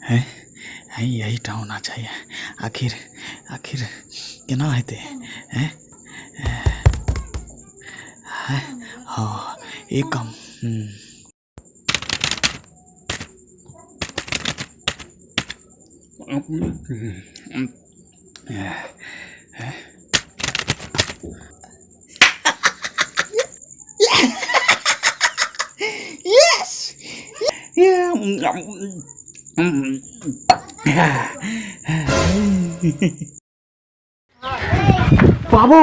हैं हैं यही ठाम होना चाहिए। आखिर आखिर केना हेतै? हैं हैं हाँ, एक काम। Yes! Yeah. बाबू,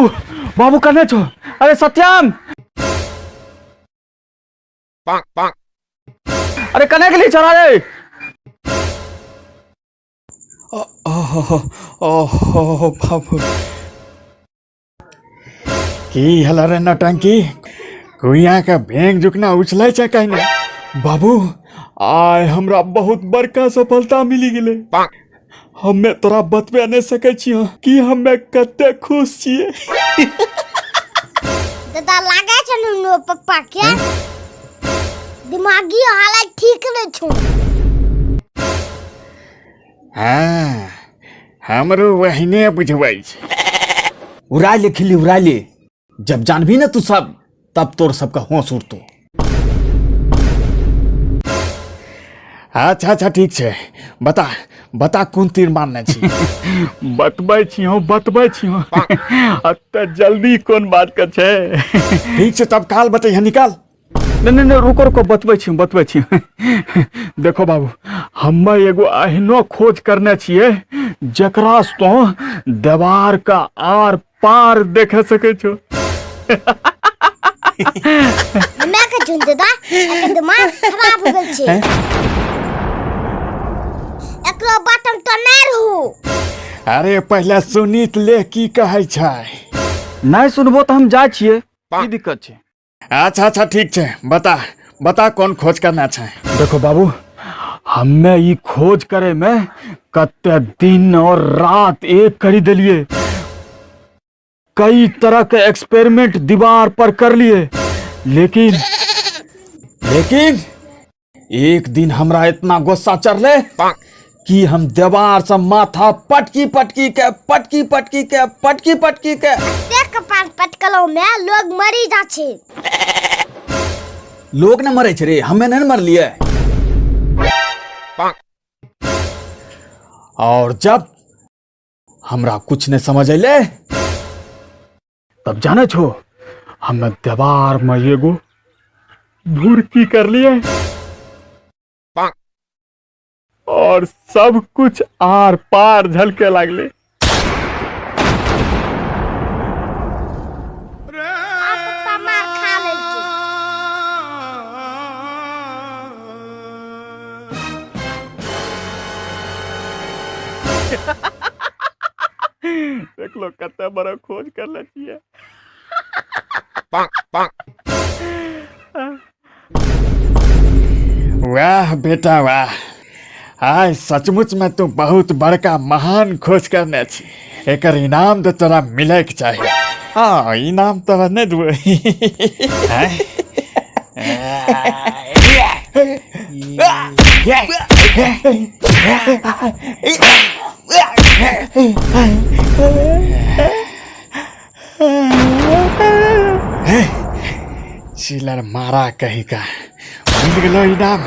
बाबू कने छो? अरे सत्यम, अरे कने के लिए चला रे? ओहो बाबू, की हल रे नौटंकी? कुइया के भेंग जुकना उछलै छै कहिने। बाबू, आइ हमरा बहुत बड़का सफलता मिली गेलै। हमे तोरा बतबे नहि सकै छियौ कि हमे कते खुश छियै। दादा, लागै छै नुनू पप्पा के दिमागी हालत ठीक नहि छौ। हाँ, हमरो वहीने बुझबै छै। उड़ा ले खिल्ली, उड़ा ले। जब जानबी ना तू सब, तब तोर सबका होश उड़तो। अच्छा अच्छा, ठीक छै, बता बता, कोन तीर मारने छी? बतबै छी हूँ, बतबै छी हूँ। अते जल्दी कोन बात के छै? ठीक छै, तब काल बतैहे, निकाल। नहीं नहीं नहीं, रुको रुको, बतबै छी, बतबै छी। देखो बाबू, हमे एगो एहनो खोज करने छियै जकरा से तो देवार का आर पार देखे सकै छो। हमे के चुन दादा, एकर दिमाग खराब हो गेल छै। एकरो बातम तो नहीं रहू। अरे पहले सुनीत ले, की कहै छै। नहीं सुनबो तऽ हम जाइ छियै, की दिक्कत छै? अच्छा अच्छा, ठीक छै, बता बता, कोन खोज करना छै? देखो बाबू, हमे ई खोज करे में कते दिन और रात एक करी देलिए, कई तरह के एक्सपेरिमेंट दीवार पर कर लिए, लेकिन लेकिन एक दिन हमरा इतना गुस्सा चढ़ले कि हम दीवार से माथा पटकी पटकी के, पटकी पटकी के, पटकी पटकी के। देख, कपार पटकलो में लोग मरी जा छै। लोग न मरे छै रे, हमे नहीं मरलिए। और जब हमरा कुछ नहीं समझ अले, तब जाने छो, हमे दीवार में एगो भुरकी कर लिए और सब कुछ आर पार झलके लागले। आ पप्पा मार खा लेलकै। देखलो, कते बड़ा खोज कर ले छियै। वाह बेटा वाह, आय सचमुच में तू बहुत बड़का महान खोज करने छी। एकर इनाम तो तोरा मिले के चाही। हाँ, इनाम तोरा नहीं देबो। हैं? चिलर मारा कहीं का, मिल गेलो इनाम।